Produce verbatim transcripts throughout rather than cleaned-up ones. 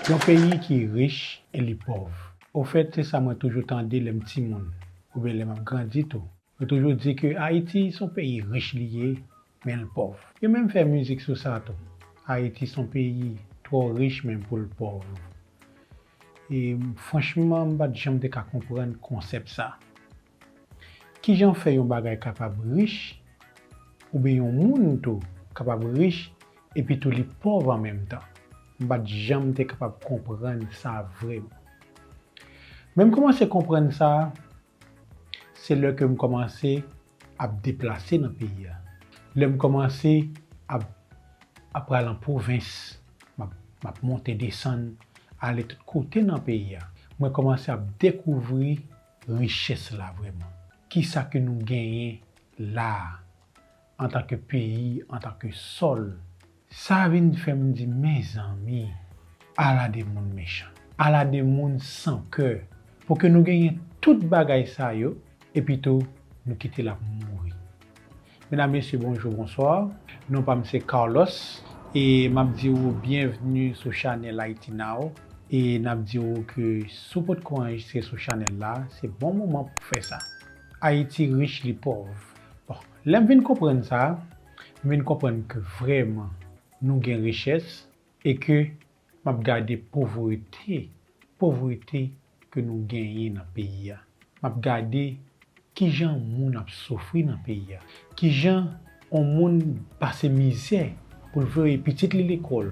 Yon peyi ki rich e li pòv. Ofèt, se sa mwen toujou tande lè m timoun, oubyen lè m ap grandi tou. Yo toujou di ke Ayiti se yon peyi rich li ye, men l pòv. Yo menm fè mizik sou sa tou. Ayiti se yon peyi twò rich menm pou l pòv. E franchman, m pa t janm te ka konprann konsèp sa. Kijan fè yon bagay kapab rich, oubyen yon moun tou kapab rich, epi tou li pòv an menm tan? M pa t janm te kapab konprann sa vrèman. Men m kòmanse konprann sa, se lè ke m kòmanse ap deplase nan peyi a. Lè m kòmanse ap, ap pral an pwovens, m ap, m ap monte desann, ale tout kote nan peyi a. Mwen kòmanse ap dekouvri richès la vrèman. Kisa ke nou genyen la a, antanke peyi, antanke sòl? Sa vin fè m di, mezanmi, ala de moun mechan, ala de moun san kè, pou ke nou genyen tout bagay sa yo, epi tou nou kite l ap mouri. Medam, mesye, bonjou, bonswa. Non pa m se Carlos, e m ap di w byenvni sou chanèl Haiti Now. E n ap di w ke si w potko anrejistre sou chanèl la, se bon moman pou w fè sa. Ayiti rich, li pòv. Bon, lè m vin konprann sa, m vin konprann ke vrèman nou gen richès e ke m ap gade povrete, povrete ke nou genyen nan peyi a. M ap gade kijan moun ap soufri nan peyi a. Kijan yon moun pase mizè pou l voye pitit li lekòl,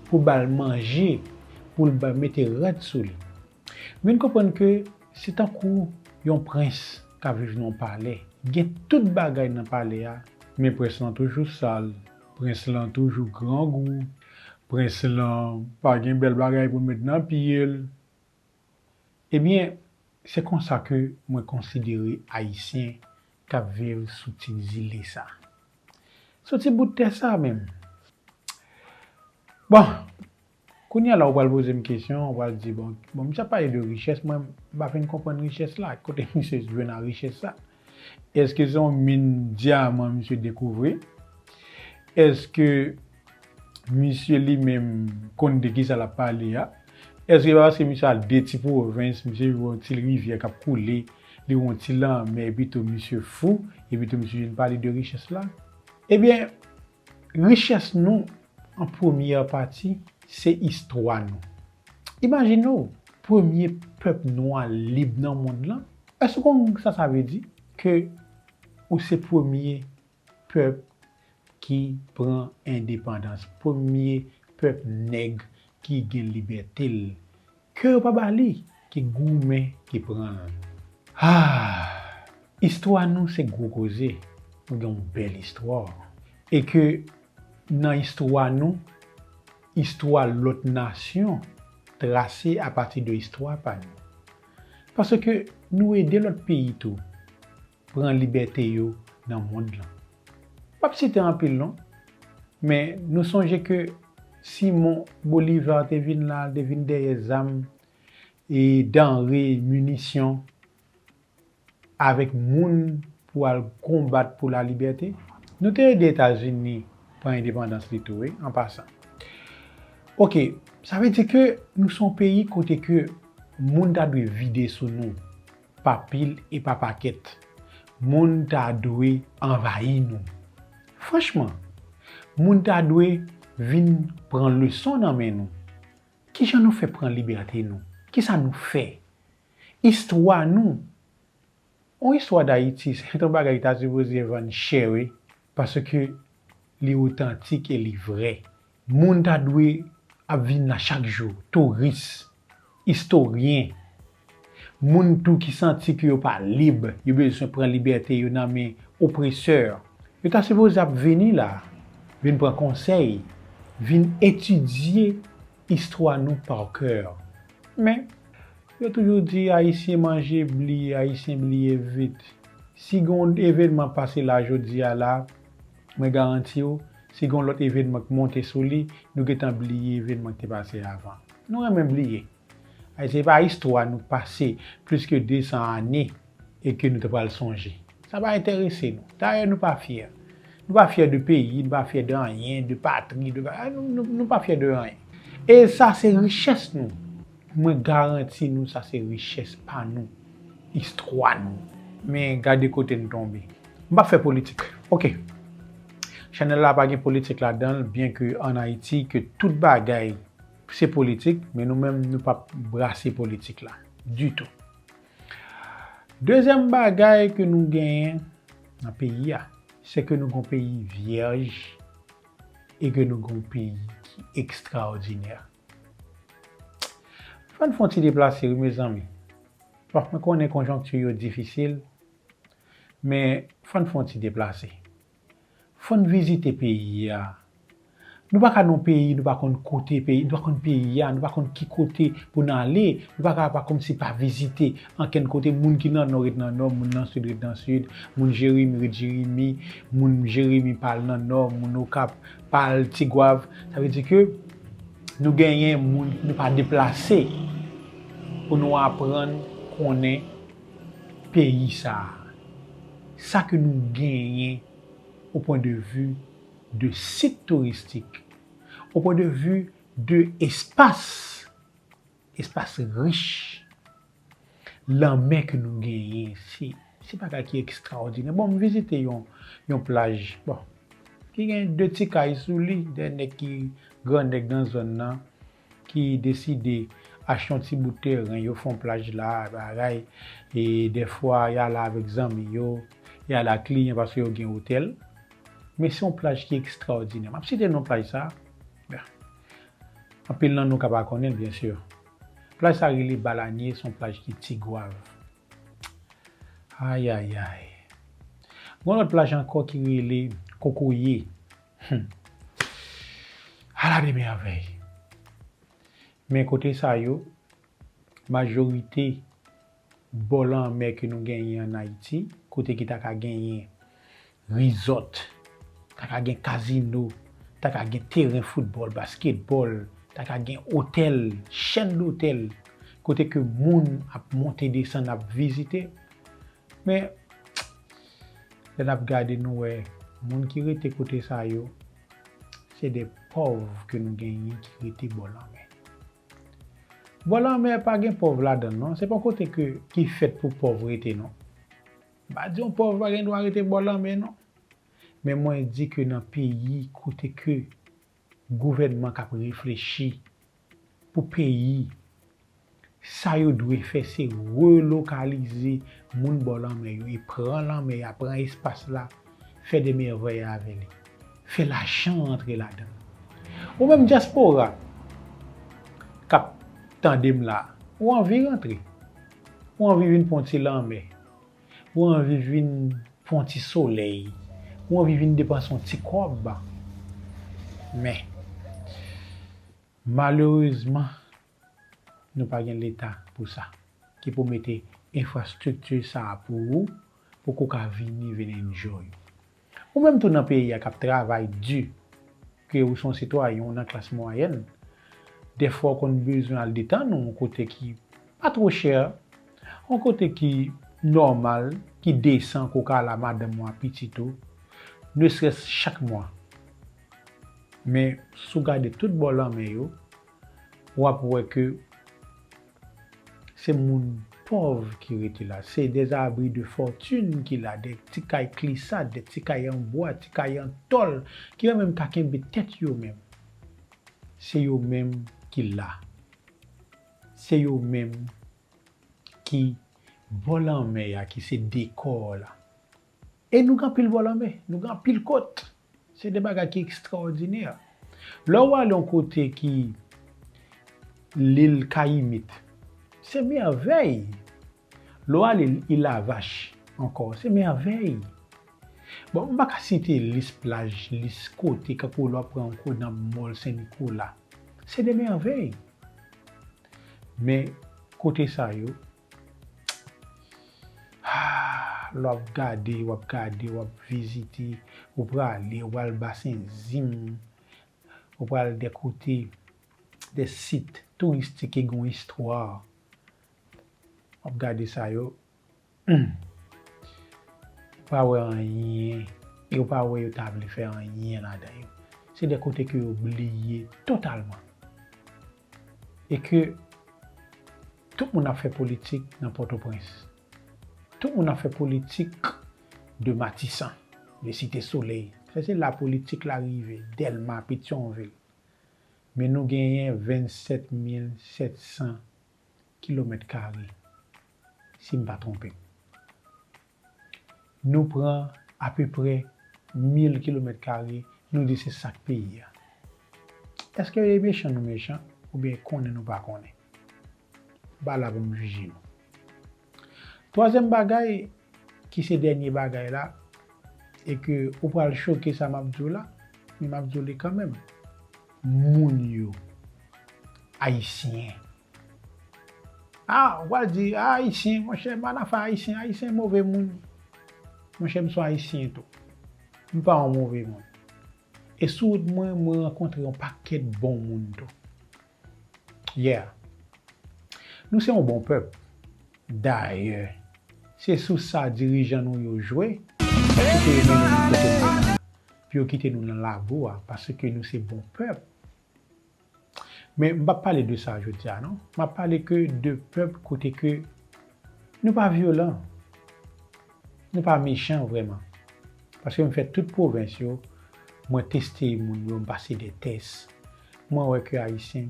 pou l ba l manje, pou l ba, mete rad sou li. M vin konprann ke se tankou yon prens k ap viv nan yon palè. Gen tout bagay nan palè a, men prens lan toujou sal, prens lan toujou grangou, prens lan pa gen bèl bagay pou l met nan pye l. Ebyen, se konsa ke mwen konsidere Ayisyen k ap viv sou ti zile sa. Sou ti bout tè sa menm. Bon, kounye a la, ou pral poze m kesyon, ou pral di, bon, bon, misye ap pale de richès, mwen, m pa fin konprann richès la. Kote misye jwenn a richès sa? Èske se yon min dyaman misye dekouvri? Èske misye li menm konn de kisa l ap pale a? Èske pa paske misye al de ti pwovens, misye wè yon ti rivyè k ap koule, li wè yon ti lanmè, epi tou misye fou, epi tou misye vin pale de richès la? Ebyen, richès nou, an premyè pati, se istwa nou. Imajine w, premye pèp nwa lib nan mond lan. Èske w konn sa sa vle di? Ke ou se premye pèp ki pran endepandans, premye pèp nèg ki gen libète l, ke yo pa ba li, ki goumen, ki pran l. Ah, istwa nou se gwo koze. Nou gen yon bèl istwa. E ke nan istwa nou, istwa lòt nasyon trase apati de istwa pa nou. Paske nou ede lòt peyi tou pran libète yo nan mond lan. M p ap site anpil non, men nou sonje ke Simon Bolivar te vin la, te vin dèyè zam e danre, minisyon, avèk moun pou al konbat pou lalibète. Nou te ede Etazini pran endepandans li tou, wi, an pasan. Oke, sa vle di ke nou se yon peyi kote ke moun ta dwe vide sou nou, pa pil e pa pakèt. Moun ta dwe anvayi nou. Franchman, moun ta dwe vin pran leson nan men nou. Kijan nou fè pran libète nou? Kisa nou fè? Istwa nou. Yon istwa Dayiti, se yon bagay ki ta sipoze vann chè, wi, paske li otantik e li vrè. Moun ta dwe ap vin la chak jou, touris, istoryen, moun tou ki santi ke yo pa lib, yo bezwen pran libète yo nan men opresè. Yo ta sipoze ap vini la, vin pran konsèy, vin etidye istwa nou pa kè. Men, yo toujou di Ayisyen manje bliye, Ayisyen bliye vit. Si gen yon evènman k pase la jodi a la, mwen garanti w, si gen yon lòt evènman k monte sou li, nou gentan bliye evènman k te pase avan. Nou renmen bliye. Ay, se pa istwa nou k pase plis ke de san ane e ke nou ta pral sonje. Sa pa enterese nou. Dayè, nou pa fyè. Nou pa fyè de peyi, nou pa fyè de anyen, de patri, de pa, nou, nou, nou pa fyè de anyen. E sa se richès nou. Mwen garanti nou sa se richès pa nou, istwa nou. Men gade kote n tonbe. M p ap fè politik. Ok. Chanèl la pa gen politik ladan l, byen ke ann Ayiti, ke tout bagay se politik, men nou menm, nou p ap brase politik la ditou. Dezyèm bagay ke nou genyen nan peyi a, se ke nou gon peyi vyèj e ke nou gon peyi ki ekstraòdinè. Fò n fè yon ti deplase, wi, mezanmi. Bon, mwen konnen konjonkti yo difisil, men fò n fè yon ti deplase. Fò n vizite peyi a. Nou pa ka nan yon peyi, nou pa konn kote peyi, nou pa konn peyi a, nou pa konn ki kote pou n ale, nou pa ka pa kòmsi pa vizite ankenn kote. Moun ki nan nò ret nan nò, moun nan sid ret nan sid, moun Jeremi ret Jeremi, moun Jeremi pa al nan nò, moun Okap pa al Tigwav. Sa vle di ke nou genyen moun, nou pa deplase pou nou aprann konnen peyi sa a. Sa ke nou genyen au point de vue de sit touristik, au point de vue de espas, espas rich, lanmè ke nou genyen, se, se bagay ki ekstraòdinè. Bon, m vizite yon, yon plaj, bon, ki gen de ti kay sou li, de nèg ki gran nèg nan zòn nan, ki deside achte yon ti bout teren, yo fè yon plaj la, bagay, e dèfwa, y ale avèk zanmi yo, y ale ak kliyan paske yo gen otèl. Men se yon plaj ki ekstraòdinè. M ap site non plaj sa, ben, anpil nan nou ka pa konnen l, byen si. Plaj sa rele Balanye, se yon plaj ki Tigwav. Ayayay. Gon lòt plaj ankò ki rele Kokoye. Hmm. Ala de mèvèy. Men kote sa yo, majorite bò lanmè ke nou genyen ann Ayiti, kote ki ta ka genyen resort, ta ka gen kazino, ta ka gen teren foutbòl, basketbòl, ta ka gen otèl, chèn dotèl, kote ke moun ap monte desann, ap vizite. Men, lè n ap gade, nou wè moun ki rete kote sa yo, se de pòv ke nou genyen ki rete bò lanmè. Bò lanmè pa gen pòv ladan l non, se pa yon kote ke, ki fèt pou pòv rete non. M pa di yon pòv pa gen dwa rete bò lanmè non. Men mwen di ke nan peyi kote ke gouvènman k ap reflechi pou peyi, sa yo dwe fè se relokalize moun bò lanmè yo e pran lanmè a, pran espas la, fè de mèvèy avè li. Fè lajan rantre ladan l. Ou menm dyaspora k ap tande m la, ou anvi rantre? Ou anvi vin pran yon ti lanmè? Ou anvi vin pran yon ti solèy? Ou anvi vin depanse yon ti kòb? Men, malerezman, nou pa gen Leta pou sa, ki pou mete enfrastrikti sa a pou ou, pou ke w ka vini, vin enjoy. Ou menm tou nan peyi a k ap travay di, ke ou se yon sitwayen, ou nan klas mwayèn, dèfwa w konn bezwen al detann ou yon kote ki pa twò chè, yon kote ki nòmal, ki desan, ke w ka al a madanm ou, a pitit ou, ne serait-ce chak mwa. Men, si w gade tout bò lanmè yo, w ap wè ke se moun pòv ki rete la. Se des abris de fortune ki la, de ti kay glisad, de ti kay an bwa, ti kay an tòl, ki yo menm ka kenbe tèt yo menm. Se yo menm ki la. Se yo menm ki bò lanmè a, ki se dekò la. E nou gen anpil bò lanmè, nou gen anpil kot. Se de bagay ki ekstraòdinè. Lè w ale yon kote ki lil Kayimit, se mèvèy. Lè w ale Ilavach ankò, se mèvèy. Bon, m pa ka site lis plaj, lis kote, kankou lè w ap pran yon kou nan mòl Sen Nikola. Se de mèvèy. Men, kote sa yo, lè w ap gade, w ap gade, w ap vizite, ou prale, ou pral Basen Zim, ou pral de kote, de sit touristik ki gen yon istwa. W ap gade sa yo, hmm, ou pa wè anyen, e ou pa wè yo ta vle fè anyen ladan yo. Se de kote ke yo bliye totalman. E ke tout moun ap fè politik nan Pòtoprens. Tout moun ap fè politik de Matisan, de Site Solèy. Se, se la politik la rive, Dèlma, Petyonvil. Men nou genyen vennsèt mil sèt san kilomèt kare, si m pa twonpe m. Nou pran apeprè mil kilomèt kare, nou di se sa k peyi a. Èske e mechan nou mechan, oubyen konnen nou pa konnen? M pa la pou m jije nou. Twazyèm bagay, ki se dènye bagay la, e ke ou pral choke sa m ap di w la, men m ap di w li kanmenm. Moun yo, Ayisyen. Ah, ou pral di, ah, Ayisyen, monchè, m pa nan afè Ayisyen, Ayisyen move moun. Monchè, m se yon Ayisyen tou. M pa yon move moun. E sou wout mwen, mwen rankontre yon pakèt bon moun tou. Yeah. Nou se yon bon pèp. Dayè, se sou sa dirijan nou yo jwe, pou yo kite nou nan kote nou ye la, pou yo kite nou nan labou a, paske nou se bon pèp. Men m p ap pale de sa jodi a non. M ap pale ke de pèp kote ke nou pa vyolan. Nou pa mechan vrèman. Paske m fè tout pwovens yo, mwen teste moun yo, m pase de tès. Mwen wè ke Ayisyen,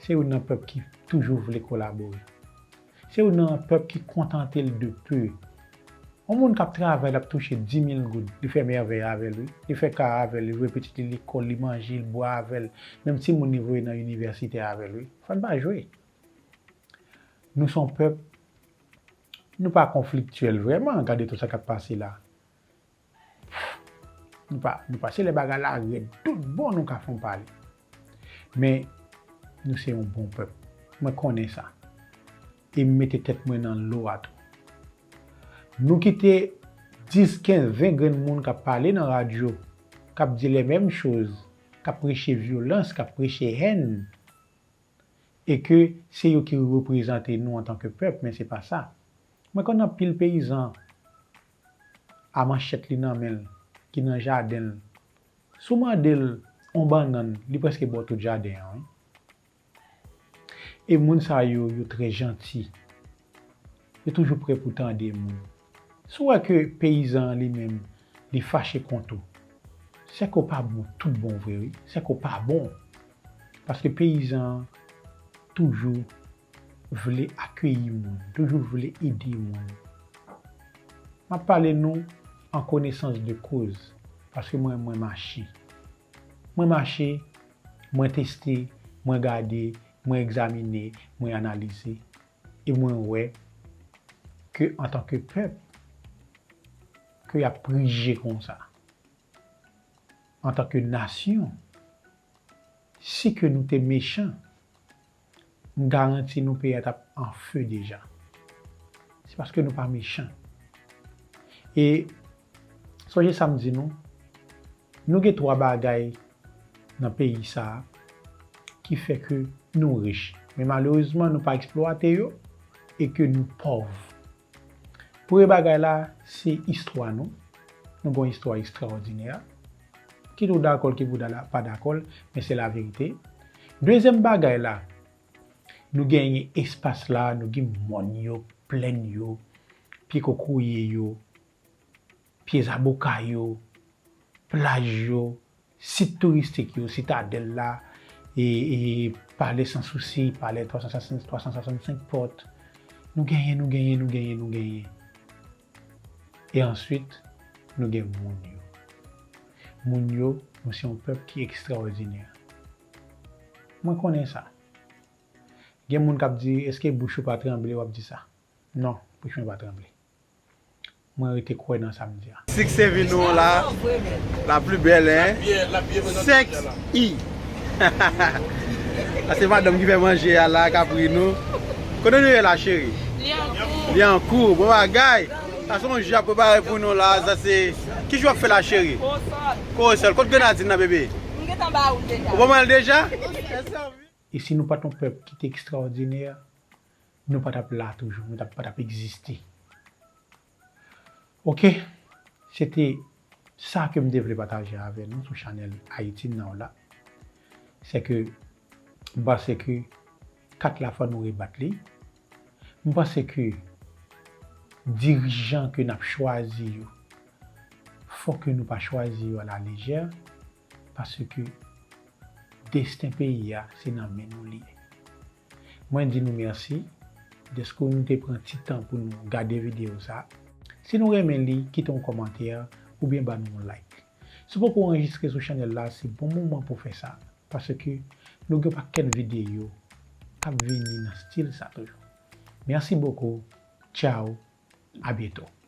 se youn nan pèp ki toujou vle kolabore. Se youn nan pèp ki kontante l de peu. Yon moun k ap travay, l ap touche dis mil goud, li fè mèvèy avè l, wi. Li fè kay avè l, li voye pitit li lekòl, li manje, li bwè avè l. Menm timoun li voye nan inivèsite avè l, wi. Fò n pa jwe. Nou se yon pèp, nou pa konfliktyèl vrèman, gade tout sa k ap pase la. Nou pa, nou pa, se lè bagay la rèd, tout bon nou ka fè yon pale. Men, nou se yon bon pèp. Mwen konnen sa. E m mete tèt mwen nan lo a tou. Nou kite dis, kenz, ven grenn moun k ap pale nan radyo, k ap di les mêmes choses, k ap preche vyolans, k ap preche hèn, e ke se yo ki reprezante nou antanke pèp, men se pa sa. Mwen konn anpil peyizan a manchèt li nan men l, ki nan jaden l. Si w mande l yon bannann, li prèske ba w tout jaden an, wi. E moun sa yo, yo trè janti. Yo toujou prè pou tande moun. Si w wè ke peyizan an li menm, li fache kont ou, sèke w pa bon tout bon vre, wi. Sèke w pa bon. Paske peyizan an toujou vle akeyi moun, toujou vle ede moun. M ap pale nou an konesans de koz, paske mwen, mwen mache. Mwen mache, mwen teste, mwen gade, mwen egzamine, mwen analize, e mwen wè ke antanke pèp, ke y ap prije konsa. Antanke nasyon, si ke nou te mechan, m garanti nou peyi a t ap an fe deja. Se paske nou pa mechan. E sonje sa m di nou, nou gen twa bagay nan peyi sa a ki fè ke nou rich. Men malerezman, nou pa eksplwate yo e ke nou pòv. Premye bagay la, se istwa nou. Nou gen yon istwa ekstraòdinè. Kit ou dakò l, kit ou pa dakò l, men se laverite. Dezyèm bagay la, nou genyen espas la, nou gen mòn yo, plèn yo, pye kokoye yo, pye zaboka yo, plaj yo, sit touristik yo, Sitadèl la, e, e Palè Sans Souci, Palè twa san swasannsenk, twa san swasannsenk pòt. Nou genyen, nou genyen, nou genyen, nou genyen. E answit, nou gen moun yo. Moun yo, nou se yon pèp ki ekstraòdinè. Mwen konnen sa. Gen moun k ap di, èske bouch ou pa tranble, w ap di sa? Non, bouch mwen pa tranble. Mwen rete kwè nan sa m di a. Siksè vin nou la, la plus belle, hein? Sexy. Sa se madanm ki fè manje a la, k ap ri nou. Kote nou ye la, cheri? Li an kou. Li an kou, bon bagay. Sa se yon jou y ap prepare pou nou la, sa se, ki jou w ap fè la, cheri? Korosèl. Kot grenadin nan, bebe? M gentan ba ou l deja. Ou ban mwen l deja? E si nou pa t yon pèp ki te ekstraòdinè, nou pa t ap la toujou, nou t ap, pa t ap egziste. Oke, se te sa ke m te vle pataje avè nou sou chanèl Haiti Now la. Se ke m panse ke kat la fò nou rebat li. M panse ke dirijan ke n ap chwazi yo, fò ke nou pa chwazi yo a la lejè, paske desten peyi a se nan men nou li ye. Mwen di nou mèsi dèske nou te pran ti tan pou nou gade videyo sa. Si nou renmen li, kite yon kòmantè oubyen ba nou yon like. Si w poko anrejistre sou chanèl la, se bon moman pou w fè sa, paske nou gen pakèt videyo k ap vini nan stil sa toujou. Merci beaucoup. Ciao. À bientôt.